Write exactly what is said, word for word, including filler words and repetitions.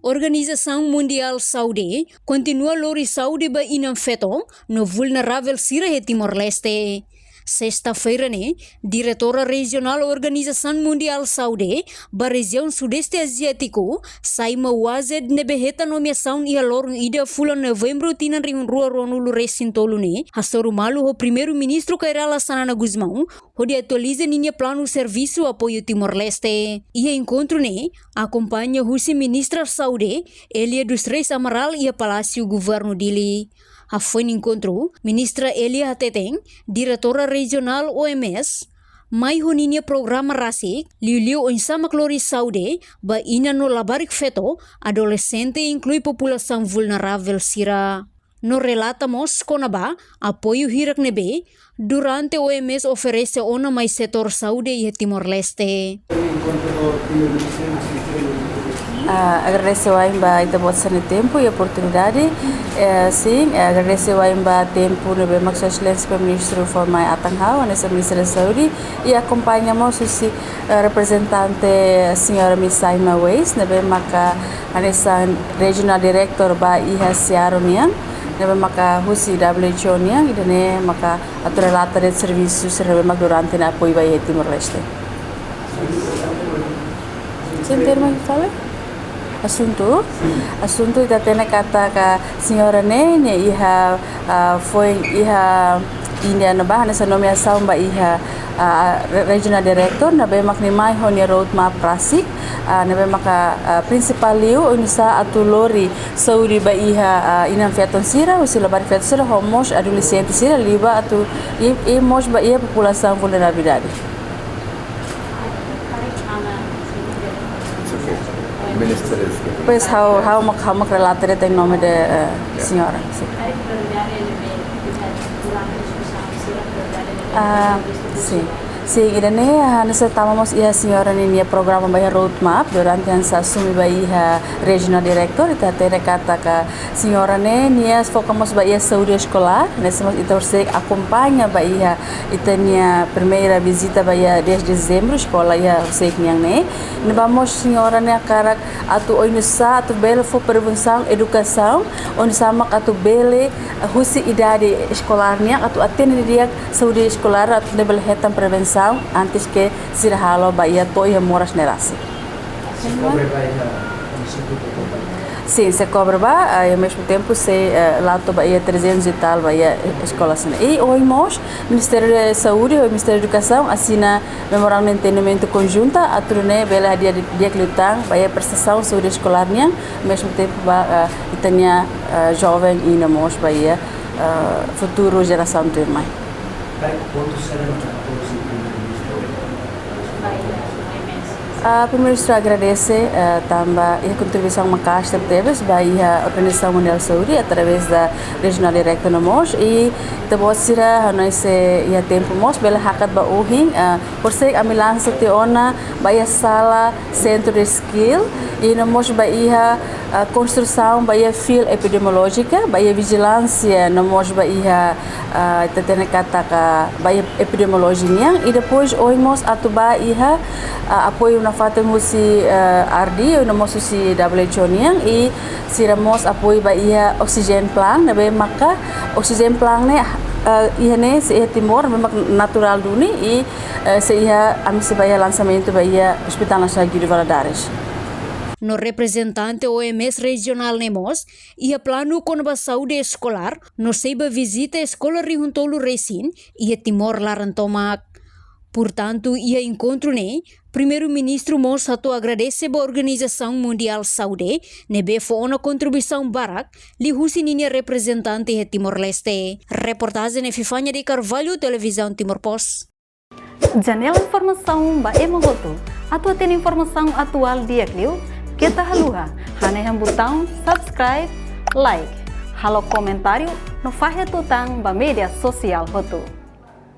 Organizasaun Mundiál Saúde kontinua lori saúde ba inan-feton no vulneravel sira iha Timor-Leste. Sesta-feira ne'e, Diretora Rejionál Organizasaun Mundiál Saúde ba rejiaun Sudeste Aziátiku, Saima Ouazed, ne'ebé hetan nomeasaun iha loron ida fulan Novembru tinan rihun rua ruanulu-resin-tolu ne'e, hasoru malu ho Primeiru-Ministru Kay Rala Xanana Gusmão, hodi atualiza ninia planu servisu apoiu Timor-Leste. Iha enkontru ne'e, akompaña husi Ministra Saúde, Elia dos Reis Amaral, iha Palásiu Governu Dili. Hafoin enkontru, Ministra Elia hateten, Diretora Rejionál O M S mai ho ninia programa rasik, liuliu oinsá mak lori saúde ba inan no labarik-feto, adolexente, inklui populasaun vulneravel sira. No relata mós kona-ba apoiu hirak ne'ebé durante O M S oferese ona mai setór saúde iha Timor-Leste. Ah, agradese wa'in ba ita-boot sira-nia tempu i oportunidade. Eh, sin, eh, agradese wa'in ba tempu ne'ebé mak Sua Exelénsia Primeiru-Ministru fó mai atan ha'u, hanesan Ministra Saúde, i akompaña mós husi, eh, reprezentante señora Miss Saima Weis, ne'ebé maka hanesan Regional Director ba iha SEARO nian, ne'ebé maka husi W H O nian, ida-ne'e maka atu relata de'it servisu sira ne'ebé mak durante ne'e apoiu ba iha Timor-Leste. Sin, terma ke fala? Asuntu? Asuntu ita hatene katak señora ne'e, ne'e iha, ah, foin iha Índia ne'ebá, hanesan nomeasaun ba iha, ah, re-, Regional Director, ne'ebé mak nia mai ho nia roadmap rasik, ah, ne'ebé maka, ah, prinsipál liu oinsá atu lori saúde ba iha, ah, inan-feton sira, husi labarik-feton sira, ho mós adolexente sira, liuliu atu, i, i mós ba iha populasaun vulnerabilidade. It's okay. Minister is giving. Pois, ha'u, ha'u mak, ha'u mak relata de'it em nome de, eh, señora. Sin. Ah, sin. Sin, ida-ne'e, ah, hanesan tama mós iha señora ninia programa ba iha roadmap, durante hanesan asume ba iha Regional Director, ita hatene katak señora ne'e, nia foka mós ba iha saúde eskolár, hanesan mós ita horiseik akompaña ba iha ita-nia primeira vizita ba iha dez de Dezembru, eskola iha horiseik nian ne'e. Ne'ebá mós señora ne'e hakarak atu oinsá atu bele fó prevensaun, edukasaun, oinsá mak atu bele, eh, husi idade eskolár nian, atu atende didi'ak saúde eskolár, atu nune'e bele hetan prevensaun, antes ke sira halo ba iha to'o iha moras ne'e rasik. Se kobre ba iha munisípiu tomak? Sin, se kobre ba, ah, i ao mesmo tempo se, eh, la to'o ba iha trezentos e tal ba iha eskola sira-ne'e. I ohin mós, Ministériu Saúde ho Ministériu Edukasaun asina memorandu entendimentu konjunta, atu nune'e bele hadi'a di-, di'ak liután ba iha prestasaun saúde eskolár nian, ao mesmo tempo ba, eh, ita-nia, eh, joven i no mós ba iha, eh, futuru jerasaun tuirmai. Baik, pontu sira mak atu si Primeiru-Ministru. Ah, Primeiru-Ministru agradese, eh, tanba iha kontribuisaun maka'as tebetebes ba iha Organizasaun Mundiál Saúde através da Regional Director no mós, i ita-boot sira, ha'u hanoin se iha tempu mós, bele hakat ba ohin, eh, horiseik ami lansa tiha ona ba iha sala Centro de Skill, i no mós ba iha, ah, konstrusaun ba iha field epidemiolójika, ba iha vijilánsia, no mós ba iha, ah, ita hatene katak ba iha epidemiolojia nian, i depois ohin mós atu ba iha, ah, apoiu nafatin husi, ah, R D, no mós husi W H O nian, i sira mós apoiu ba iha oxygen plant, ne'ebé maka oxygen plant ne'e, ah, iha ne'e, sei iha Timor, ne'ebé maka naturál duni, i eh, sei iha, ami sei ba iha lansamentu ba iha Hospital Nasionál Guido Valadares. No reprezentante O M S rejionál ne'e mós iha planu kona-ba saúde eskolár, no sei ba vizita eskola rihun tolu resin iha Timor laran tomak. Portantu, iha enkontru ne'e, Primeiru-Ministru mós hato'o agradese ba Organizasaun Mundiál Saúde, ne'ebé fó ona kontribuisaun barak, liuhusi ninia reprezentante iha Timor-Leste. Reportajen Epifania de Carvalho, Televizaun Timor Post. Janela informasaun ba ema hotu. Atu hatene informasaun atuál di'ak liu, keta haluha, hanehan butaun subscribe, like, halo komentáriu, no fahe tutan ba média sosiál hotu.